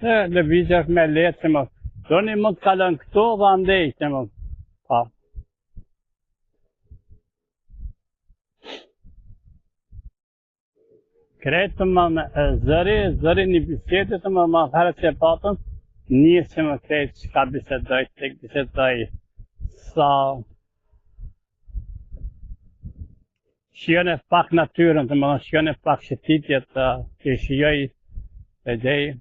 E, lëvizja është më e lehtë, që më, doni mund të kalon këtu dhe andej, që më, pa. Krejt të më në zëri, zëri një bisedë të më më herë që e patëm, një që më krejt që ka bisedoj, tek bisedoj, sa shijone pak natyrën, të më dhënë shijone pak shëtitjet, të shijoj e gjej.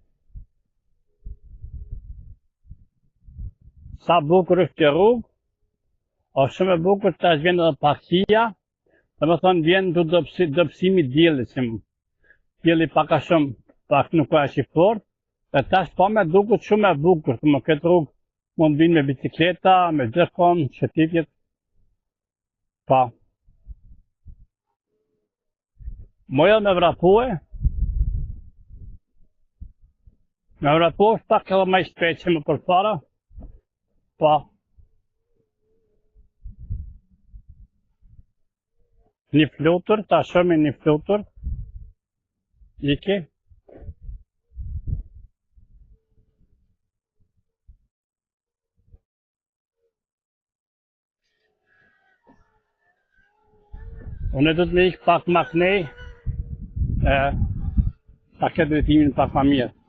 Sa bukur është kjo rrugë, o shumë e bukur tash vjen edhe pak hija, Domethënë vjen të dobësi, dobësimi diellit, që dielli pak a shumë, pak nuk ka aq i fort, e tash po me duket shumë e bukur, të më këtë rrugë mund vinë me bicikleta, me gjithkon, shëtitjet, pa. Moja me vrapue, me vrapu është pak edhe më shpejt që më përpara, Pa. Një flutur, ta shohim një flutur. Iki. Unë do të me ikë pak ma kënej, e, ta ketë drejtimin pak ma mirë.